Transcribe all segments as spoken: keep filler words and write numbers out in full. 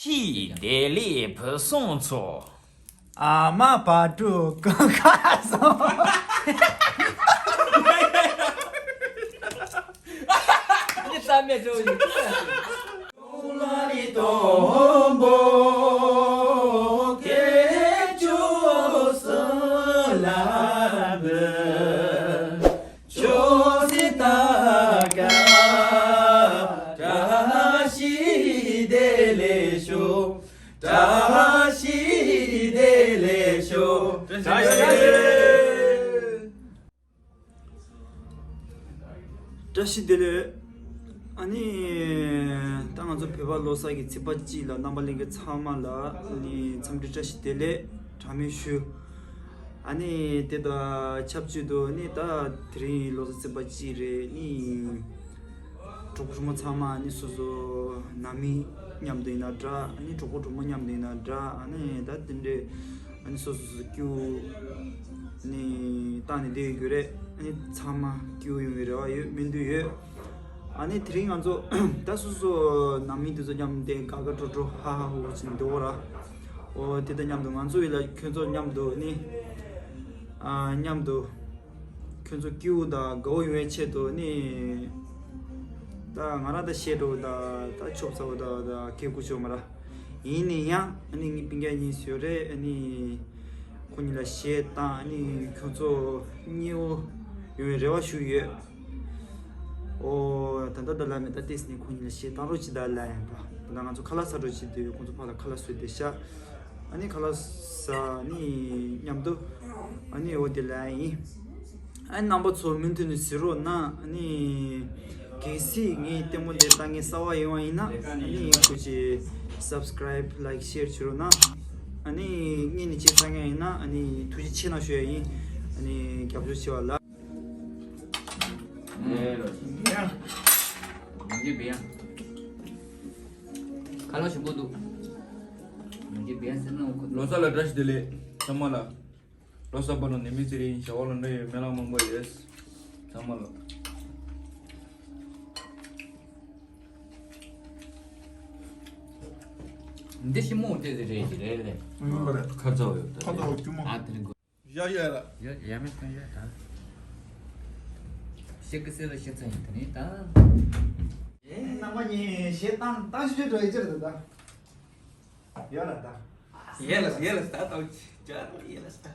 ཕྱིའི་བདེ་ལེགས་བུ་སྲུང་ཚོ། ཨ་མ་བ་ཕྲུག་ཀུན་དགའ་བཟང་། འདི་རྩ་མེད་འགྲོ་ཡི། བཀྲ་ཤིས་བདེ་ལེགས། ཨ་ནི། ད་ང་ཚོ་བོད་པ་ལོ་གསར་གྱི་ཚེས་པ་གཅིག་ལ་རྣམ་པ་ལྷན་རྒྱས་ཚང་མ་ལ་ཨ་ནི་འཚམས་འདྲི་བཀྲ་ཤིས་བདེ་ལེགས་གྲངས་མེད་ཞུ། ཨ་ནི་དེ་དང་ཆབས་ཅིག་ཏུ་ཨ་ནི་ད་དེ་རིང་ལོ་གསར་ཚེས་པ་གཅིག་རེད། ཨ་ནི་གྲོགས་པོ་གྲོགས་མོ་ཚང་མ་ཨ་ནི་སོ་སོ་ནང་མི་མཉམ་དུ་ཡིན་ན་འདྲ། ཨ་ནི་གྲོགས་པོ་གྲོགས་མོ་མཉམ་དུ་ཡིན་ན་འདྲ། ཨ་ནི་ད་དེ་འདྲའི་ཨ་ནི་སོ་སོ་སོ་སྐྱིད་པོ་ནི་བཏང་ནས་བསྡད་ཡོད་རྒྱུ་རེད། ཨ་ནི་ཚང་མ་སྐྱིད་པོ་ཡོང་བའི་རེ་བ་ཡོད། སྨོན་འདུན་ཡོད། ཨ་ནི་དེ་རིང་ང་ཚོ་ད་སོ་སོ་ནང་མི་དེ་ཚོ་མཉམ་དུ་དགའ་དགའ་སྤྲོ་སྤྲོ་ཧ་ཧ་ཧུ་ཧུ་བྱས་ནས་འདུག་ར། འོ་དེ་དང་མཉམ་དུ་ང་ཚོ་ཡིན་ལ་ཁྱོད་ཚོ་མཉམ་དུ་ནི་ཨ་མཉམ་དུ་ཁྱོད་ཚོ་སྐྱིད་པོ་དང་དགའ་པོ་ཡོང་བའི་ཆེད་དུ་ནི་ད་ང་རང་ད་བཤད་འགྲོ་ད་ད་ཆོབ་ཚ་བོ་ད་ད་སྐད་སྐུ་ཆོ་མ་ར། ཡིན་ནའི་ཡང་ཨ་ནི་ངའི་སྤུན་ཀྱག་གཉིས་ཡོད་རེད། ཨ་ནི་ཁོ་གཉིས་ལ་གཞས་བཏང་། ཨ་ནི་ཁྱོད་ཚོ་མཉེས་པོ་ཡོང་བའི་རེ་བ་ཞུ་ཡོད། ཨོ་ད་ལྟ་ད་ལ་མེད་ད་ཏེས་ནི་ཁོ་གཉིས་ལ་གཞས་བཏང་རོགས་བྱེད་ད་ལ་ཡིན་པ། ད་ང་ཚོ་ཁ་ལག་ཟ་འགྲོ་བྱེད་དུས་ཁོ་ཚོ་ཕར་ལ་ཁ་ལག་བཟོས་ཏེ་ཤག་ཨ་ནི་ཁ་ལག་ཟ་ནི་མཉམ་དུ་ཨ་ནི་འོ་དེ་ལ་ཡིན། ཨ་ནི་རྣམ་པ་ཚོ་མུ་མཐུད་ནས་གཟིགས་རོགས་གནང་། ཨ་ནི་གལ་སྲིད་ངའི་ལྟད་མོ་དེ་ལྟ་མཁན་གསར་པ་ཡོང་བ་ཡིན་ན་ཨ་ནི་ཁོ་ཅིག་སབ་སི་ཀ་རའིབ་ལའིཀ་ཤེར་བྱེད་རོགས་གནང་། ཨ་ནི་སྔོན་ནས་ཅིག་ལྟ་མཁན་ཡིན་ན་ཨ་ནི་ཐུགས་རྗེ་ཆེ་གནང་ཞུ་ཡ་ཡིན། ཨ་ནི་རྒྱབ་སྐྱོར་བྱེད་པ་ལ། ཁ་ལག་ཞིམ་པོ་འདུག་ལོ་གསར་ལ་བཀྲ་ཤིས་བདེ་ལེགས་ཚང་མ་ལ། ལོ་གསར་པ་ལ་ནད་མེད་ཚེ་རིང་། བྱ་བ་ལ་འདྲ་ཡོད་མེད་ལ་མང་པོ་ཡོད། ཚང་མ་ལ། འདི་ཞིམ་མོ་དེ་རེད་རེད་རེད། ཁ་ཚ་བ་ཡོད་ད། ཁ་ཚ་བ་སྐྱུར་མོ། ཨ་དེ་རིང་གོ། ཡ་ཡ་ལ། ཡ་ཡ་མེད་ཀྱང་ཡ་ད། ཤེ་ཀི་སེ་ལ་ཤེ་ཚ་ཡིན་ད་ནི་ད། ཨེ་རྣམ་པ་གཉིས་ཞེ་སྡང་སྡང་ཤུ་ཤུ་འགྲོ་ཡི་ཅི་རེད་ད། ཡོད་ལ་ད། ཡེ་ལ་ཡེ་ལ་ད་ད་ཅ་ཡེ་ལ་ད།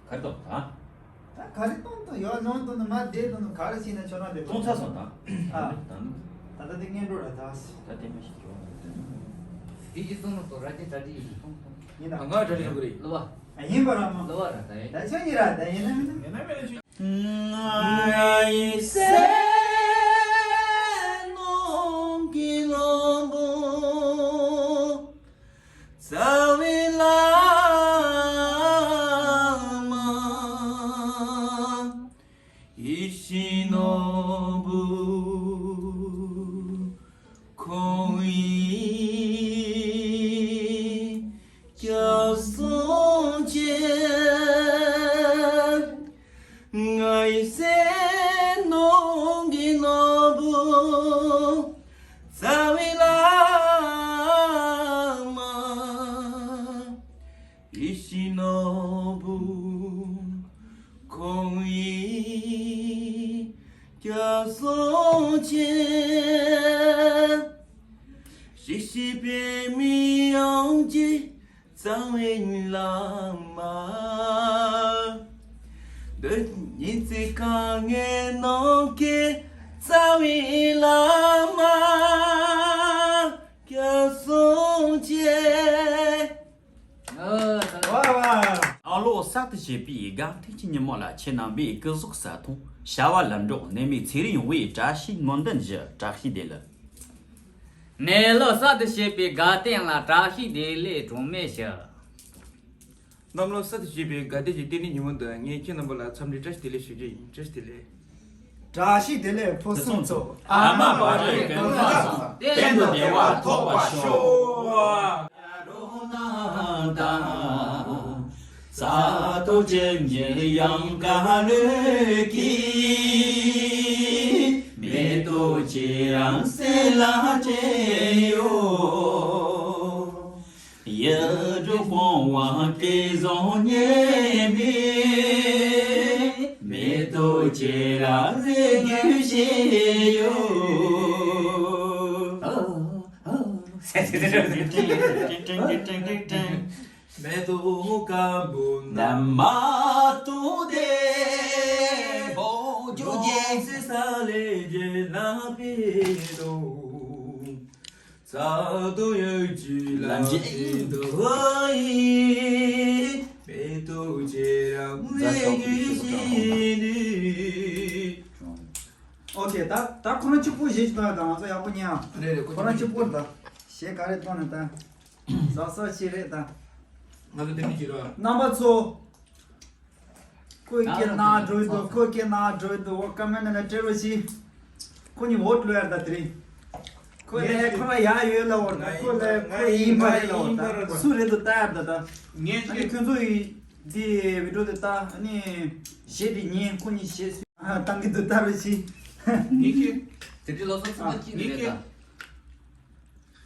ག་རེ་གཏོང་ད། ད་ག་རེ་གཏོང་དང་ཡོད་ནོ་དང་ནི་མ་བསྡད་དང་ནི་ག་རེ་བྱས་ན་ཆོ་ན་བསྡད་གཏོང་ཚར་སོང་ད། ཨ། ད་ནི། ད་ལྟ་དེ་སྔོན་འགྲོ་ར་ད། ད་དེ་མི་ཤེས་ཀྱི་འོང་ད། དེ་ཡི་གཏོང་ནོ་དོ་ར་ཅི་ད་དེ་ཡི་གཏོང་གཏོང་། ཡིན་ད། ང་ད་དེ་ཡོང་གི་རེད། ལོ་བ། ཨ་ཡིན་པ་ར་མ། ལོ་བ་ར་ད་ཡིན། ད་ཆོ་ཡིན་ར་ད་ཡིན་ན་མིན་ན། ཡིན་ན་མིན་ན་ཆོ། ང་ཡི་སེམས་ནང་གི་བློན་པོ་རྩ་བའི་བླ་མ་ཡིད་བཞིན་ནོར་བུ་ཁོང་ཡིན། སྐྱབས་སུ་མཆི། ང་ཡི་སེམས་ནང་གི་ནོར་བུ་རྩ་བའི་བླ་མ་ཡིད་བཞིན་ནོར་བུ་ཁོང་ཡིན། སྐྱབས་སུ་མཆི། གཤེགས་གཤེགས་པའི་མི་དབང་གི་རྩ་བའི་བླ་མ། འདི་ཉིན་ཚེ་དཀའ་ངལ་ནང་གི་རྩ་བའི་བླ་མ། སྐྱབས་སུ་མཆི། ཨ། ཨ་ལོ་གསར་དུ་བྱས་པའི་དགའ་སྟོན་གྱི་ཉིན་མོ་ལ་ཁྱེད་རྣམ་པས་སྐུ་གཟུགས་གསལ་ཐང་། བྱ་བ་ལམ་འགྲོ། ནད་མེད་ཚེ་རིང་ཡོང་བའི་བཀྲ་ཤིས་སྨོན་འདུན་ཞུ། བཀྲ་ཤིས་བདེ་ལེགས། ནད་ལོ་གསར་དུ་བྱས་པའི་དགའ་སྟོན་ལ་བཀྲ་ཤིས་བདེ་ལེགས་གྲངས་མེད་ཞུ། གནམ་ལོ་གསར་དུ་བྱས་པའི་དགའ་སྟོན་གྱི་རྟེན་འབྲེལ་ཉིན་མོ་འདིར་ངས་ཁྱེད་རྣམ་པ་ལ་འཚམས་འདྲི་བཀྲ་ཤིས་བདེ་ལེགས་ཞུ་རྒྱུ་ཡིན། བཀྲ་ཤིས་བདེ་ལེགས། བཀྲ་ཤིས་བདེ་ལེགས་ཕུན་སུམ་ཚོགས། ཨ་མ་བག་གྲོས་ཀུན་བཟང་། གཏན་དུ་བདེ་བ་ཐོབ་པར་ཤོག། ཁྱེད་རང་སེམས་ལ་དྲན་ཡོད། ཡིད་དུ་སྤོང་བ་སྐལ་བཟང་རྙེད་པས། མེ་ཏོག་ཁྱེད་རང་རེ་སྐུ་བཞེས་ཡོད། མེ་ཏོག་དཀར་པོ་འདབ་མ་སྟོང་སྟེ། འོ་ཇོ་ཇེ། སེ་ས་ལེ་ཇེ་ལ་པེ་རོ། ས་དོ་ཡོད་ཅི་ལ་ཅི་དོ་ཡི། མེ་ཏོག་ཁྱེད་རང་རེ་སྐུ་བཞེས་ནི། ཨོ་ཁེ། ད་ད་ཁོ་རང་གཅིག་པུ་གཞས་ཅིག་བཏང་ཡ་ད་ང་ཚོ་ཡག་པོ་ཉན་ཨ། རེད་རེད། ཁོ་ཁོ་རང་གཅིག་པུ་ད་གཞས་ག་རེ་བཏང་ནས་ད་ཟ་ས་ཅི་རེད་ད། ང་ཚོ་དེ་མི་བྱེད་ར། རྣམ་པ་ཚོ། ཁོ་སྐད་ནང་འགྲོ་ཡི་འདུག་ཁོ་སྐད་ནང་འགྲོ་ཡི་འདུག་འོ་ཀ་མེན་ནང་ལ་སྤྲད་རོགས་གྱིས། ཁོ་གཉིས་འོ་བླུག་ཡར་ད་དེ་རིང་། ཁོ་ལས་ཁོ་ར་ཡག་ཡོད་ལ་འོར་ད་ཁོ་ལས་ཁོ་ཡིན་པ་རེད་ལ་འོར་ད་སུ་རེད་འདུག་ལྟ་ཡར་ད་ད། ངས་ཨ་ནི་ཁྱོད་ཚོ་ཡི་འདི་བི་ཌིའོ་དེ་ལྟ་ཨ་ནི་གཞས་དེ་ཉན། ཁོ་གཉིས་གཞས་སུ་བཏང་གི་འདུག་ལྟ་རོགས་གྱིས། ངས་ཁྱོད། དེ་དུས་ལོ་སོ་ཚང་མ་ཅི་ནས་རེད་ད།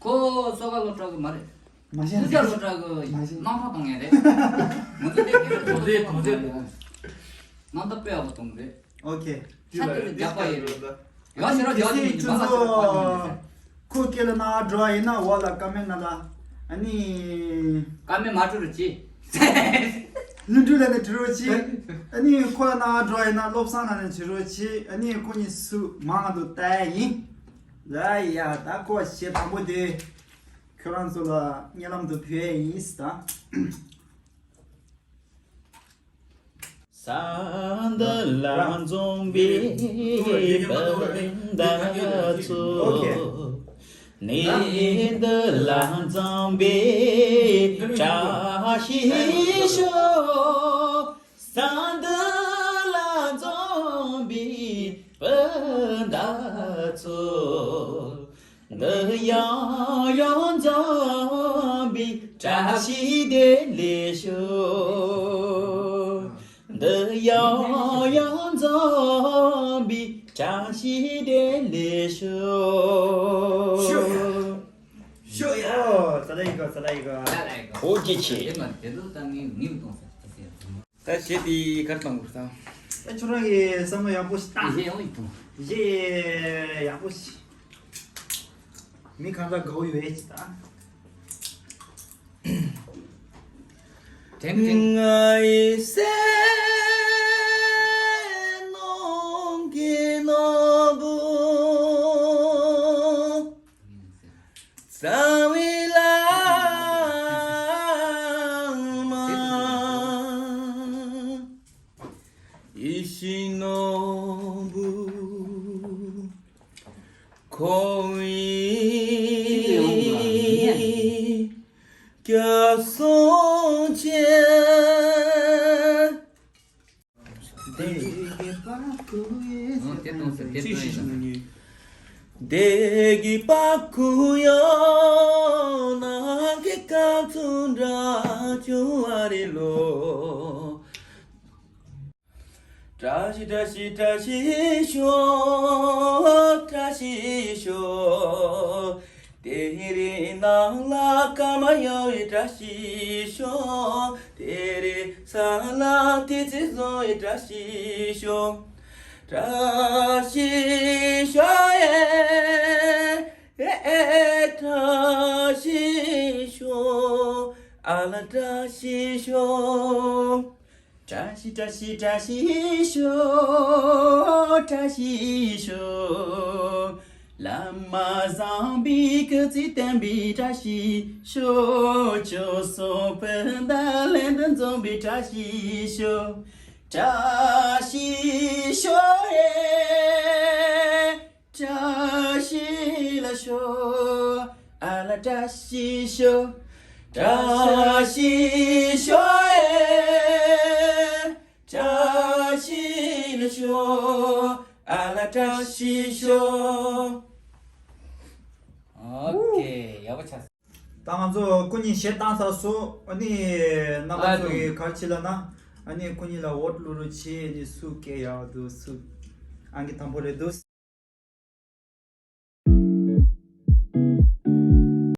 ཁོ་སོ་ག་ལོ་དྲག་གི་མ་རེད། མ་ཤེས། སུ་ཇ་ལོ་དྲག་གི་མ་ཤེས། སྣང་ཐག་གཏོང་ངེས་རེད། ང་ཚོ་དེ་དེ་རེད། དོ་ཙེ་དོ་ཙེ། སྣང་ཐག་དཔེ་ཡག་པོ་གཏོང་གི་རེད། ཨོ་ཁེ། ཤ་དེ་ལ་རྒྱག་པ་ཡིན་རེད། ཡང་ཤ་ར་རྒྱག་ཅིག་ཡིན་གྱི་མ་ང་ཚོ་ཁོ་སྐད་ལ་ན་འགྲོ་བ་ཡིན་ན་འོག་ལ་ཀ་མེན་ན་ལ་ཨ་ནི། ཀ་མེན་མ་འགྲོ་རུ་ཅི། ལུ་འགྲུལ་ལ་ནི་འགྲོ་རུ་ཅི། ཨ་ནི་ཁོ་ལ་ན་འགྲོ་བ་ཡིན་ན་བློ་བཟང་ན་ནི་འགྲོ་རུ་ཅི། ཨ་ནི་ཁོ་གཉིས་སུ་མང་དུ་ལྟ་ཡིན། ལ་ཡ་ད་ཁོ་ཞེ་དང་པོ་དེ། ཁྱོད་རང་ཚོ་ལ་སྙན་ལམ་དུ་ཕུལ་ཡས་ཡིན་ད། ས་འདི་ལ་འཛོམས་པའི་སྤུན་ཟླ་ཚོ། གནས་འདི་ལ་འཛོམས་པའི་བཀྲ་ཤིས་ཤོག་ས་འདི་ལ་འཛོམས་པའི་སྤུན་ཟླ་ཚོ། འདི་ཡང་ཡང་འཛོམས་པའི་བཀྲ་ཤིས་བདེ་ལེགས་ཤོག་འདི་ཡང་ཡང་འཛོམས་པའི་བཀྲ་ཤིས་བདེ་ལེགས་ཤོག་ཤོག་ཡ། ཨོ་ཙ་ལ་ཡི་ག་ཙ་ལ་ཡི་ག་ཨོ་ཅི་ཆེ། དེ་མ་དེ་ཚོ་ད་ངས་ངས་མི་གཏོང་ས་ཅི་ཟེར། ད་གཞས་དེ་ག་རེ་བཏང་དགོས་ད། ད་ཁྱོད་རང་གི་བསམ་བློ་ཡག་པོ་ཞིག་བཏང་། གཞས་ཡག་པོ་ཞིག་བཏང་། གཞས་ཡག་པོ་ཞིག་མི་གང་ལྟར་དགའ་བོ་ཡོད་ཅིག་ད། ཀྲེང་ཀྲེང་། ང་ཡི་སེམས་ནང་གི་ནོར་བུ། རྩ་བའི་བླ་མ། ཡིད་བཞིན་ནོར་བུ། ཁོང་ཡི་སྐྱབས་སུ་མཆི། དེ་གི་པ་ཀུ་ཡེ། ཨོ་དེ་གཏོང་ཟེར་དེ་གཏོང་ཡིན་ན། དེ་གི་པ་ཀུ་ཡོ་ན་གི་ཀ་ཚུན་དྲ་ཅུ་ཨ་རི་ལོ། བཀྲ་ཤིས་བཀྲ་ཤིས་བཀྲ་ཤིས་ཤོག་བཀྲ་ཤིས་ཤོག་དེ་རིང་ནང་ལ་སྐར་མ་ཡོང་བའི་བཀྲ་ཤིས་ཤོག་དེ་རིང་ས་ལ་དེ་ཚེ་བཟང་བའི་བཀྲ་ཤིས་ཤོག་བཀྲ་ཤིས་ཤོག་ཨེ། ཨེ་ཨེ་བཀྲ་ཤིས་ཤོག་ཨ་ལ་བཀྲ་ཤིས་ཤོག་བཀྲ་ཤིས་བཀྲ་ཤིས་བཀྲ་ཤིས་ཤོག་བཀྲ་ཤིས་ཤོག་བླ་མ་བཟང་པོའི་སྐུ་ཚེ་བརྟན་པའི་བཀྲ་ཤིས་ཤོག་ཁྱོད་སོང་སྤུན་ཟླ་ལྷན་དུ་འཛོམས་པའི་བཀྲ་ཤིས་ཤོག་བཀྲ་ཤིས་ཤོག་ཨེ། བཀྲ་ཤིས་ལ་ཤོག་ཨ་ལ་བཀྲ་ཤིས་ཤོག་བཀྲ་ཤིས་ཤོག་ཨེ། བཀྲ་ཤིས་ལ་ཤོག་ཨ་ལ་བཀྲ་ཤིས་ཤོག་ཨོ་ཁེ། ཡག་པོ་ཆགས། ད་ང་ཚོ་སྐུ་ཉིད་གཞས་བཏང་ཚར་སོང་། ཨ་ནི་རྣམ་པ་ཚོ་གི་ག་རེ་བྱེད་ལབ་ན། ཨ་ནི་སྐུ་ཉིད་ལ་འོ་བླུག་རོགས་བྱེད། ཨ་ནི་སུ་སྐད་ཡག་འདུག་སུ་ཨང་ཀི་དང་པོ་རེད་འདུག